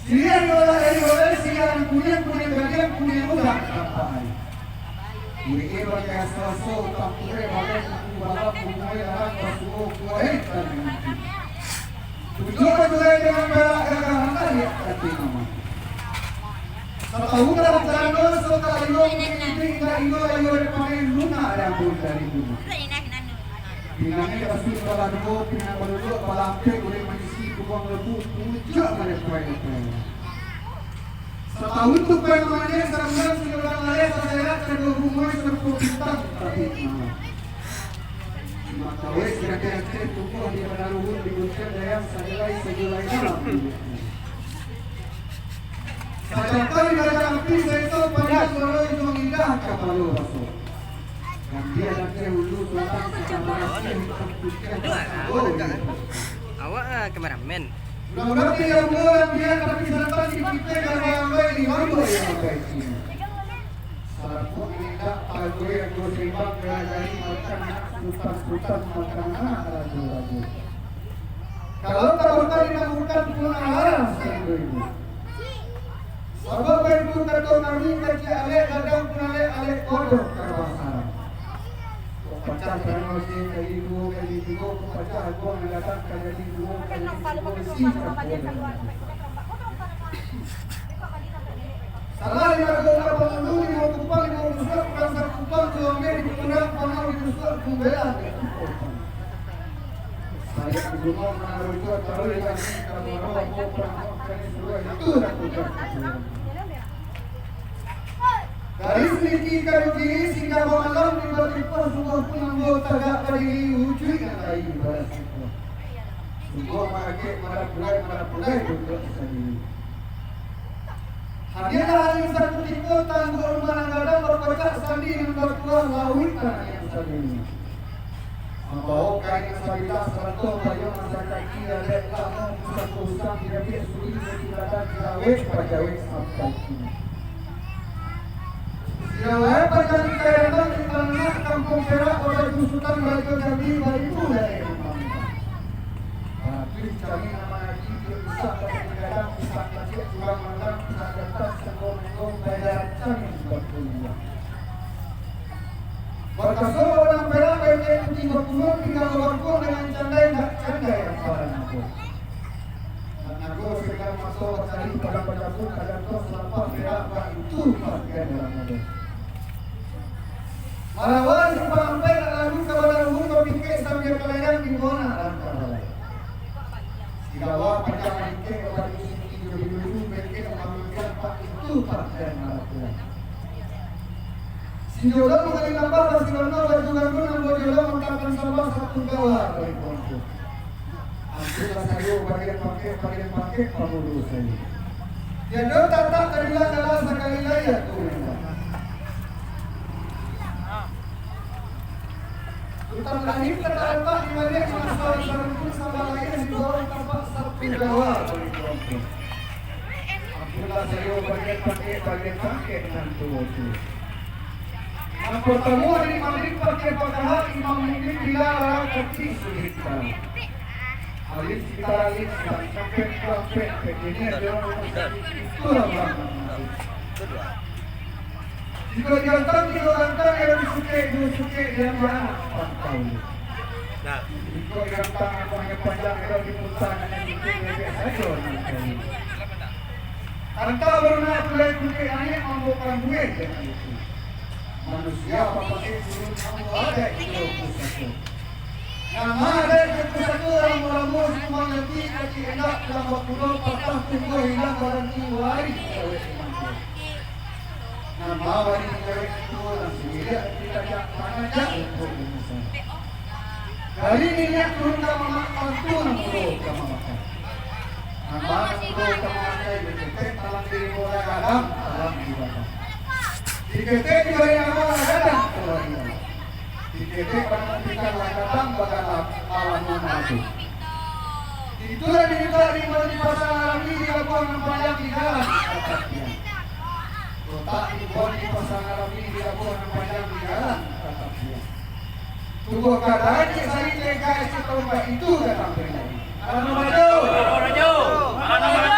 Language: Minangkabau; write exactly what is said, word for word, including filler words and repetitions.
Siriah diolah dari balai, siriah nan kuniang, kuniang gadiang, kuniang udang tampak ari. Kurik-e bagai aso-aso, tampurek balai kuku balap, bungoe larang basuo kuae tali mangkin. Tunjuak bajurai dengan perak gagah angah liak kati mama. Satahun dalam jalano, so ka limo mungkin indak inyo layu dek pangai lunak yang pun dari bunga. Pinangnyo basuo balah duo, pinang baluluak balah ampek, ulih maisi kubuang lembu, pucuak malepai-lepai. Satahun tupai mamanyang, sabulan siluran layar, saserak kaduo bungo sarupo bintang tabik malam. Cuma kawek sirati Aceh tumbuah di padang ruhun, di guntiang dayang sagelai-sagelai dalam dunia. Sadangkan di raja api saito panjang, walau itu mangindah kapalo raso. Gambia Aceh ulu tulang, sadang barasiah hitam putiah. Awak ah, kameramen. Urang-urang di Jawa Barat biak, tapi santan di kito, gambar-gambar di warung yang makai Cina. Salapuak indak pagoe ago seimbang, gara-gari makan anak sultan-sultan, makan anak rajo-rajo. Kalau tabakar indak bukan pun alas ibu-ibu. Sabab itu kato kami, kaciak alek gadang pun alek, alek kodok ka basarang. Kok pacah tanah Aceh kaji duo, kaji tigo, kok pacah aguang nan gadang kaji duo, kaji tigo, isi campur. Salah di harga urang pangulu, limo kupang, limo rusuak, urang sakupang, tuang di kurang, panau di rusuak, gumbelan di kupang. Saya di rumah mana rusuak, taruh di kaki, kamu roh, aku pernah makan suruh, itu dah kucak. Dari segi kayu kiri, singgah malam, tiba-tiba sungguh pun ambo tagak badiri, ujuik nan lain ibarat sungguh. Sungguh mangakek, marapulai, marapulai, duduk sandiri. Hadirlah angin sakutiko, tangguak rumah nan gadang, bapacak sandi nan batuah, lauik tanah yang sandiri. Mambawo kain nan sabilah, sarato payuang nan sakaki, adaik lamo pusako usang, dirabiak suri, dirabiak lawek, pajawek sampai kini. Sirawae panjang di Kairanggang, di Tananak, Kampuang Perak, Kota Sutan, Rajo Jambi, Balibu, daerah Mamita. Batu camin nan mangaki, biak rusak, batu gadang, rusak kacik, urang mandang, rusak gatas, sanggo-manggo, bajalan camin, batu liak. Bakaso babanang perak, benteng putiah bakulun, pinggang babangkuang, dangan candai, dak candai amparan ampun. Nan nago siriang mato bacari, padang bacabun, tagantuang salampah perak, bak itu pakian dalam ado. Marawa simpang ampek, nak lalu ka Badaruhun, bapikek sambia kalayang, di mona rangka balai. Sigawa panjang malingkek, babari siti jo bilulu, bengkek mamambiak, bak itu pakian marakuan. Sinjolo manggalih lambah, basilono baju gandun, ambo jolo mangkakan sambah, satu gawa bagi tuanku. Ampunlah sayo, bagian pangkek, bagian pangkek, pangulu sayo. Tiado tatak ka diulang, sakali lai aku minta. Utang lahir ka talatak di baliak, masalah sarungkun, sambah lahir di bawah tapak, satu gawa bagi tuanku. Ampunlah sayo, bagian pangkek, bagian pangkek, nan tuo tu. Nan partamo, ari Magrib pakai pakahak, Imam Mukmin bila lara kacik sudah kita. Alif kita alif, sampai dua pek, pek ini adalah rumah sakit. Itulah ulama. Jikok diantang tigo gantang, yang disukek duo sukek, yang anak pantau. Nah. Jikok diantang rumahnya panjang, yang diputar hanya sukek, bebek sajo nan tahu. Antah barunak pulai putih angin, mambukakan duit dengan itu. Manusia bapakai turun, ambo adaik jo pusako. Nama adaik jo pusako, ramo-ramo si kumang lati, kaki indak pulang bakudo, patah tumbuah hilang baranti, wari cewek mangko. Nama wari cewek itu, urang siriah, tapi tajak, mangajak untuak manusia. Dari niniak turun ka mamak, tantu nan mudo ka mamakai. Nan mudo ka mamakai, diketek talang di rimbo lah gadang, talang di batang. Diketek di bari rimbo lah gadang, talang di batang. Diketek bari tikar lah gadang, bagadang, malam nan maju. Itulah dimintak di, di pasang alami, di labuah nan panjang, di jalan ka tapian. Kotak dibuek di pasang alami, di labuah nan panjang, di jalan ka tapian. Tubuah ka daging sari, tengka isi tombak itu datang terjadi. Alam Rajo! Alam Rajo! Alam Rajo!